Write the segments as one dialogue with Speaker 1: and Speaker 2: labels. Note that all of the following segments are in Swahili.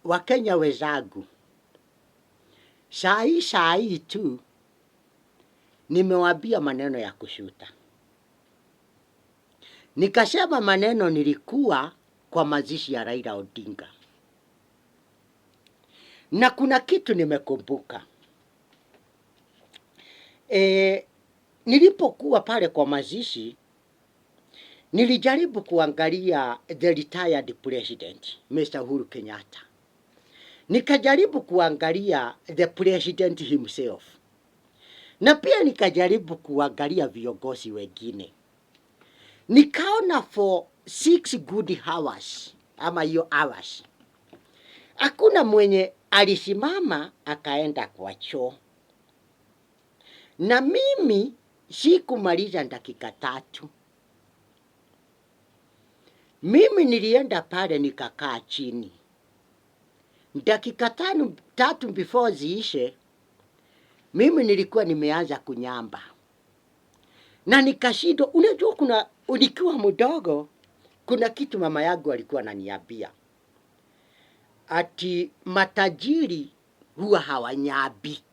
Speaker 1: Wakenya wenzangu, saa hii saa hii tu nimewambia maneno ya kushuta, nikasema maneno nilikuwa kwa mazishi ya Raila Odinga, na kuna kitu nimekumbuka. Nilipokuwa pale kwa mazishi nilijaribu kuangalia the retired president Mr. Uhuru Kenyatta, nikajaribu kuangalia the president himself, na pia nikajaribu kuangalia viongozi wengine, nikaona for 6 good hours ama hiyo hours hakuna mwenye alisimama akaenda kwa choo, na mimi sikumaliza dakika 3. Mimi nilienda pale nikakaa chini dakika tano tatu before ziishe, mimi nilikuwa nimeanza kunyamba na nikashindwa. Unajua, kuna nikiwa mdogo, kuna kitu mama yangu alikuwa ananiambia ati matajiri huwa hawanyambi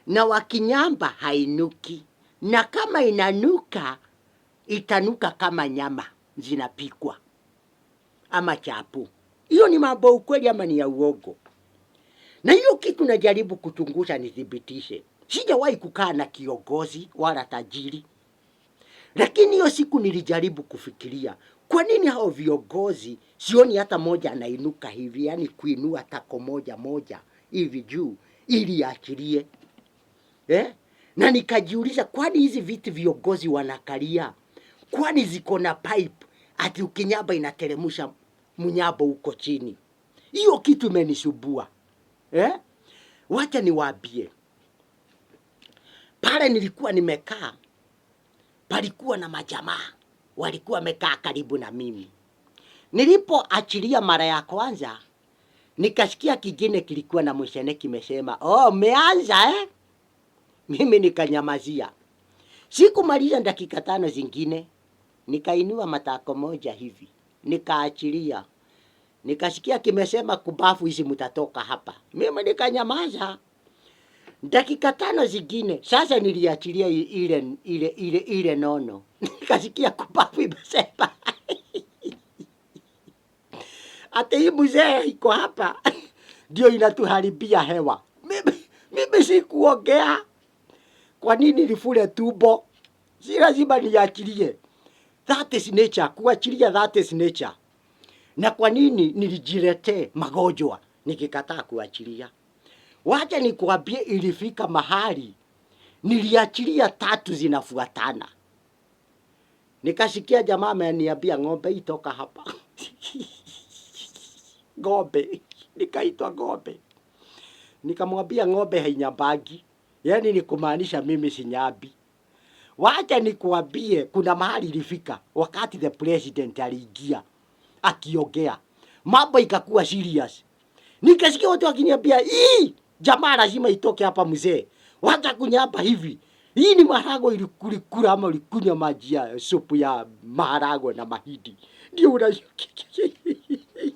Speaker 1: na wakinyamba hainuki, na kama inanuka itanuka kama nyama zinapikwa ama chapo. Hiyo ni mambo ukweli ama ni ya uongo? Na hiyo kitu najaribu kuchunguza nithibitishe. Sijawahi kukaa na kiongozi wala tajiri, lakini hiyo siku nilijaribu kufikiria kwa nini hao viongozi sioni hata moja anainuka hivi, yani kuinua tako moja moja hivi juu ili achilie, eh? Na nikajiuliza kwani hizi viti viongozi wanakalia, kwani ziko na pipe ati ukinyamba inateremusha mnyambo huko chini? Hiyo kitu imenisumbua, eh? Wacha niwaambie, pale nilikuwa nimekaa, palikuwa na majamaa walikuwa wamekaa karibu na mimi. Nilipoachilia mara ya kwanza, nikasikia kingine kilikuwa na mshene kimesema, "Oh, umeanza, eh?" Mimi nikanyamazia. Sikumaliza dakika 5 zingine, nikainua matako moja hivi, nikaachilia. Nikasikia kimesema, "Kubafu hizi mtatoka hapa." Mimi nikanyamaza. Dakika 5 zingine, sasa niliachilia ile nono. Nikasikia kubafu imesema ati hii mzee iko hapa ndio inatuharibia hewa. Mimi sikuongea. Kwa nini nifure tumbo? Si lazima niachilie. That is nature. Kuachilia, that is nature. Na kwa nini nilijiletee magonjwa nikikataa kuachilia? Wacha nikuambie, ilifika mahali niliachilia tatu zinafuatana. Nikasikia jamaa ameniambia, "Ng'ombe, itoka hapa." Ng'ombe, nikaitwa ng'ombe. Nikamwambia ng'ombe hainyambangi, yaani ni kumaanisha mimi sinyambi. Wacha nikuambie, kuna mahali ilifika wakati the president aliingia akiongea, mambo ikakuwa serious. Nikasikia watu wakiniambia, "Hii jamaa lazima itoke hapa mzee, wacha kunyamba hivi. Hii ni maharagwe ilikula ama ulikunywa maji ya supu ya maharagwe na mahindi ndio una."